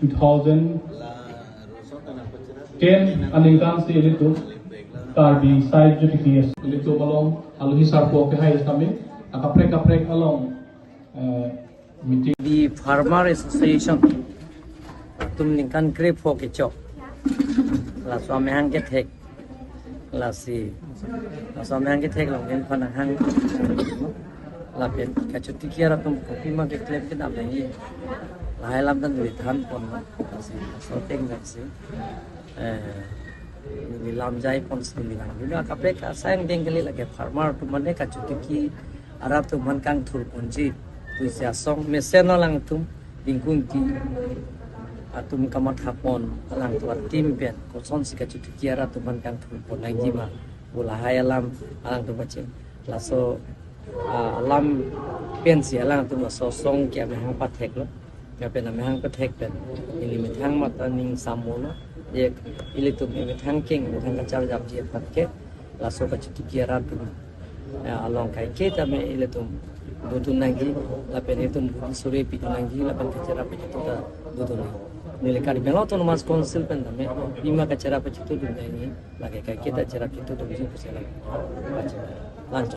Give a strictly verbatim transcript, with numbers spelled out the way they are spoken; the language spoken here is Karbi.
two thousand ten aningkan si ilitum Karbi Sahitya Chotiki, ilitum along alohi sarpo kehai sami akaprek kaprek along, eh, meeting. The Farmer Association atum ningkan krepho kechok. Laso amahang kethek. Lasi, laso amahang kethek along pen phan hang. Lapen kachotiki arat atum kopima keklem kedam nangji. Lahai alam ta neli than pon. Lasi, laso ateng lasi, eh, neli lam jai pon si neli lang. Dulu akaprek asai angdeng kali, lake farmer atum mane kachotiki arat atum aphan kangthur ponji pusi asong mesen alangtum, Dingkung Ingti atum kamatha pon, alangtum ateam pen kosonsi kachotiki arat atum aphan kangthur pon nangji ma pu lahai alam alangtum pacheng. Laso, ah, alam pensi alangtum laso asong ke amahang patheklo. Lapen amahang pathek pen ili methang mata ning samolo. Je ilitum emethang keng, emethang kacharjapji aphan ke laso kachotiki arat atum, eh, along kaike tame ilitum dodun nangji, lapen ilitum budi sore pidun nangji, lapen kacherap kachitu ta dodun nangji. Neli Karbi Anglong Autonomous Council pen tame pima kacherap kachitu dun nangji, lake kaike ta cherap chitu dunji pusi lang. Lang